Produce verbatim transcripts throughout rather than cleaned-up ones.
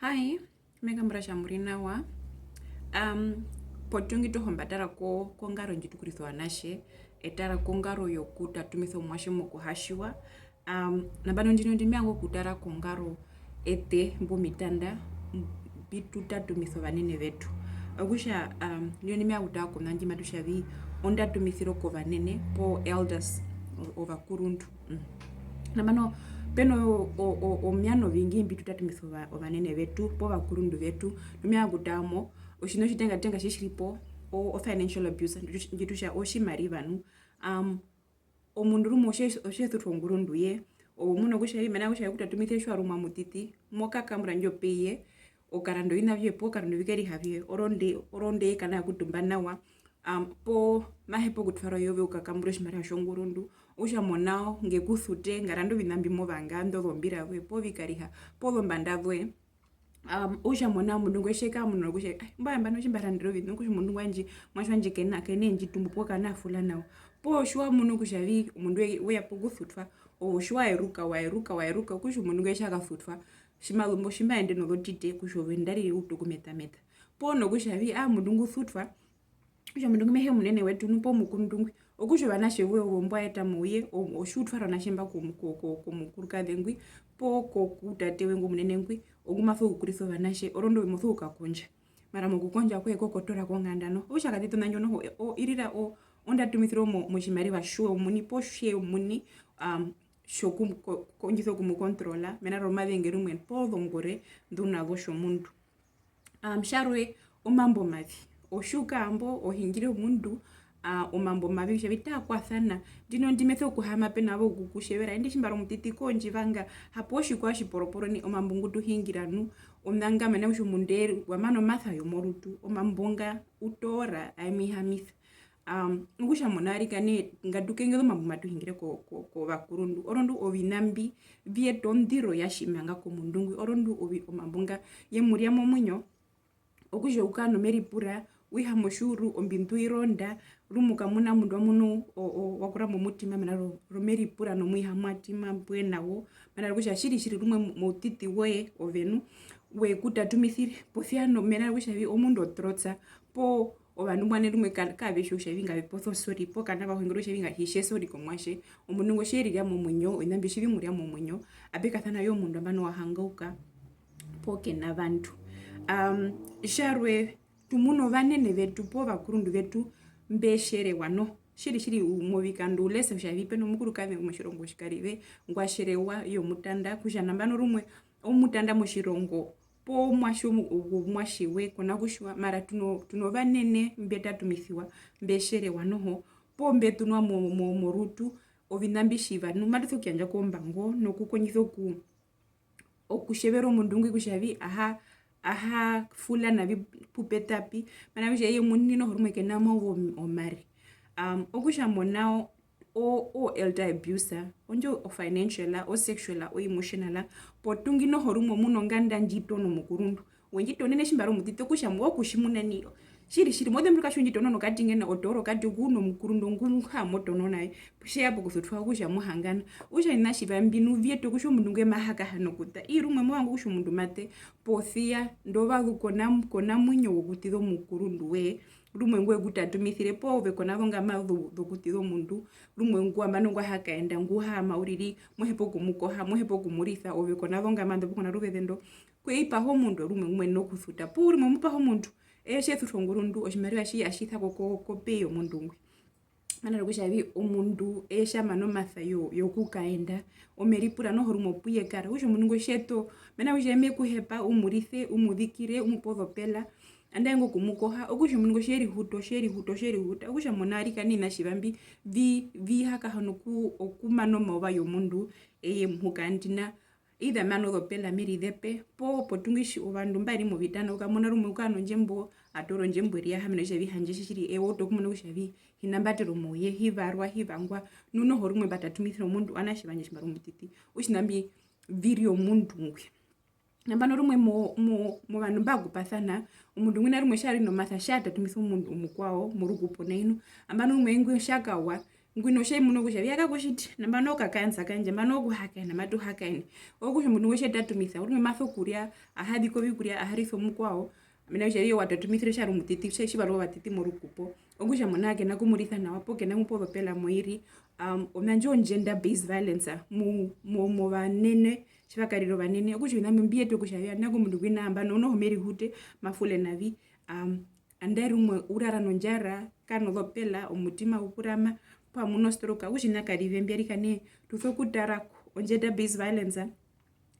Hi, me kambura kutja mu ri nawa. Um, potuingi toho mba tara ko-, kongaro ndji tu kurisa ovanatje, e tara kongaro yokutatumisa omuatje mokuhatjiwa. Um, nambano ndino ndi me vanga okutara kongaro eṱe mbu mitanda mbi tu tatumisa ovanene vetu. Okutja, um, ndino ndi me vanga okutara kona ndji matu tja vi ondatumisiro kovanene, poo elders, o-, ovakurundu. Mm. Nambano, pe no o-, o-, omiano ovingi mbi tu tatumisa ova-, ovanene vetu, poo ovakurundu vetu, nu me vanga okutara mo, otjiṋa otjitengatenga tji tji ri po, o-, o financial abuse, ndji tu tja otjimariva nu. Um, omundu rumwe otje-, otje sutwa ongurundu ye, ove u muna kutja vi mena rokutja we ku tatumisire tji wa ri omuṱiṱi, mo kakambura indjo pay ye, o karanda oviṋa vyoye poo o karanda ovikariha vyoye, orondu, orondu eye ka na kutumba nawa, um, poo ma hepa okutwara ove u kakambure otjimariva tjongurundu, okutja monao nge ku sute, nga rande oviṋa mbi mo vanga, indo zombira zoye, poo ovikariha, poo zombanda zoye. Um, okutja monao omundu ngo e tja ka muna kutja, "Ai, mbwae nambano tji mba randere oviṋa, okutja omundu ngo wandje, omuatje wandje ke na, ke nee ndji tumbu poo ka na fula nawa." Poo tji wa munu kutja vi omundu we-, we ya pokusutwa, ove tji wa eruka, wa eruka, wa eruka, okutja omundu ngo e tja kasutwa, tji ma zu mbo, tji ma ende nozotite, kutja ove nandarire u utu okumetameta. Poo nokutja vi, aa, omundu ngu sutwa, okutja omundu ngwi me hee omunene wetu nu poo omukurundu ngwi, okutja ovanatje voye ovo mbu wa eta mouye, o-, otji u twara ovanatje mba komu-, ko-, ko-, komukurukaze ngwi, poo ko-, ku tate we ngwi omunene ngwi, ongu ma sokukurisa ovanatje, orondu ove mo sokukakondja. Mara mokukondja kwoye ko kotora konganda noho. Okutja kaṱiṱi ona ndjo noho, o-, irira o-, ondatumisiro mo-, motjimariva tjoye omuini poo tje omuini, um, tjoku-, ko-, kondjisa okumukontrola, mena romazenge rumwe poo zongore ndu u na zo tjomundu. Um, tjarwe, omambo omavi. Otji u kaamba, o hingire omundu, ah, omambo omavi, kutja vi taa kwasana. Ndino ndi me sokuhaama pe na ove okukutjevera, indi tji mba ri omuṱiṱi koo ndji vanga, hapo otjikwao otjiporoporo nai, omambo ngu tu hingira nu, ona nga mena rokutja omundu eye wa mana omasa yomorutu, omambo nga u toora aye mu ihamisa. Um, okutja monao arikana nai ngatu kengeze omambo matu hingire ko-, ko-, kovakurundu. Orondu oviṋa mbi vi eta ondiro ya tjimanga komundu ngwi. Orondu ovi-, omambo nga ye mu rya momuinyo, okutja u kara nomeripura, u ihama otjiuru, ombindu i ronda, rumwe u kamuna omundu wa munu o-, o-, wa kurama omutima mena ro-, romeripura nomuihamo wa tima mbu e na wo, mena rokutja tjiri, tjiri rumwe mo-, mouṱiṱi woye ove nu, we ku tatumisire, posia no-, mena rokutja vi omundu o trotsa, poo ovandu mbo vanene rumwe ka-, kaave tjiwa kutja vi ngave posa osori, poo kana va hongere kutja vi nga hitje sori komuatje, omundu ngo tje rira momuinyo, oviṋa mbyo tji vi mu rya momuinyo, ape kasana yo omundu nambano wa hangauka poo ke na vandu. Um, tjarwe, tu muna ovanene vetu poo ovakurundu vetu mbe tjerewa noho. Tjiri, tjiri, u-, movikando u lesa kutja vi pe nomukurukaze motjirongo tjikarive ngwa tjerewa i omutanda, kutja nambano rumwe omutanda motjirongo, poo omuatje womu-, womuatje we ko na kutjiwa, mara tu no-, tu novanene mbe tatumisiwa, mbe tjerewa noho, poo mbe ṱunwa mo-, mo-, morutu, oviṋa mbi tjiva nu, matu sokuyandja ko ombango nokukondjisa oku-, okutjevera omundu ngwi kutja vi aha, aha fula navi pu pe ṱa pi, mena rokutja eye omuini noho rumwe ke na omauva om-, omare. Um, okutja monao, o, o elder abuser, ondjo o financial, o sexual, o emotional, potuingi noho rumwe o muna onganda ndji tono omukurundu. We ndji tonene tji mba ri omuṱiṱi, okutja mo-, okutjimuna nai. Tjiri, tjiri, mo zemburuka tji u ndji tono nokati ngena, o toora okati oku u nomukurundu ngu ha mo tono na ye. Tje ya pokusutwa okutja mo hangana. Okutja oviṋa tjiva mbi nu vi eta okutja omundu ngwi ma hakahana okuṱa. Ii rumwe mo vanga okutja omundu ma ṱe, posia ndovazu ko na, ko na muinyo wokuṱiza omukurundu we. Rumwe ngwe ku tatumisire poo ove ko na zongama zo-, zokuṱiza omundu, rumwe ngwa mba nu ngwa ha kaenda, ngu haama uriri, mo hepa okumukoha, mo hepa okumurisa, ove ko na zongama ndo poo ko na ruveze ndo, kwe i paha omundu rumwe ngu mo yenene okusuta. Poo rumwe mo paha omundu, eye tje sutwa ongurundu, otjimariva tji-, atji isa ko, ko, ko pay yomundu ngwi. Mena rokutja vi omundu eye tja mana omasa yo-, yokukaenda, omeripura noho rumwe opu ye kara. Okutja omundu ngo tje ṱo, mena rokutja eye me ku hepa, u mu rise, u mu zikire, u mu pe ozopela, andae ingo okumukoha, okutja omundu ngo tje rihuta, tje rihuta, tje rihuta, okutja monao arikana oviṋa tjiva mbi vi-, vi hakahana oku-, okumana omauva yomundu eye muhuka. Ndina either ma nu ozopela me rizepe, poo potuingi tji-, ovandu mba ri movitana, u kamuna rumwe u kara nondjembo, a toora ondjembo e riyaha, mena rokutja vi handje tjiri, eye wa utu okumuna kutja vi hi na mbatero mouye, hi varwa, hi vangwa, nu noho rumwe mba tatumisira omundu, ovanatje vandje tji mba ri omuṱiṱi, otjiṋa mbi vi ri omundu ngwi. Nambano rumwe mo-, mo-, movandu mba kupasana, omundu ngwina rumwe tja ri nomasa tja tatumisa omundu omukwao morukupo nai nu. Nambano rumwe ingwi tja kawa, Ngwina otja i muna kutja vi ya kakutjiti, nambano okakansa kandje, nambano okuhakaena, matu hakaene. Okutja omundu ngo tje tatumisa, urumwe ma sokurya, a ha ziki ovikurya, a harisa omukwao, mena kutja eye wa tatumisire tjarwe omutiti, tje-, tjiva ri ovatiti morukupo. Okutja monao ke na kumurisa nawa, poo ke na kumupa ozopela moiri. Um, ona ndjo gender based violence, mu, mu, movanene, tji va karira ovanene. Okutja oviṋa mbyo mbi yeta okutja vi ya, nako omundu ngwina nambano, noho me rihute, ma fule navi. Um, Andae rumwe u rara nondjara, ka nozopela, omutima u kurama, poo a muna ostroke, okutja oviṋa karive mbi arika nai, tu sokutara ko, o gender based violence,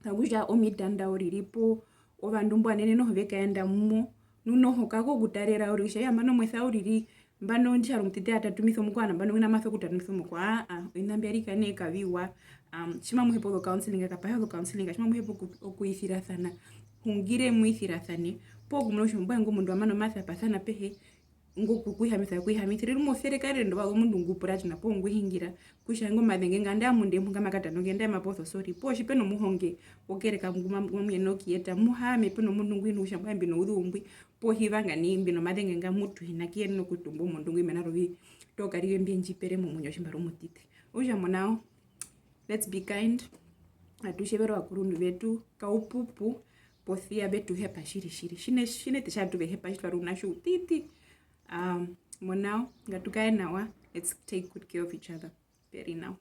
kakutja omitandao uriri poo ovandu mbo ovanene noho ve kaenda mumo, nu noho kako kutarera uriri kutja, nambano mwesa uriri, nambano ndi tja ri omutiti a tatumisa omukwao, nambano ngwina ma sokutatumisa omukwao, aa, aa, oviṋa mbi arika nai kaviwa, um, tji mamu hepa ozo counseling, kapahe ozo counseling, tji mamu hepa oku-, okuisirasana, hungire mu isirasane, poo kumuna kutja mbwae ingo omundu wa mana omasa pasana pehe, ingo ku-, ku ihamisa, ku ihamisire, rumwe o serekarere ndovazu omundu ngu puratena poo ngu hingira, kutja ingo omazenge nga andae omundu emhunga ma katanoke, andae ma posa sorry, poo tji pe nomuhonge wokereka ngu ma-, ngu mamu yenene okuyeta, mu haame pe nomundu ngwi nu kutja mbwae mbi nouzeu mbwi, poo hi vanga nai mbi nomazenge nga mutu hi na kuyenena okutumba omundu ngwi mena rovi-, tokarive mbi ndji pere momuinyo tji mba ri omutiti. Okutja monao, let's be kind. Atu tjevere ovakurundu vetu, kaupupu, posia ve tu hepa tjiri, tjiri. Tjine, tjinete tja tu ve hepa tji twa ri ounatje outiti. Um, monao, ngatu kare nawa, let's take good care of each other. Very now.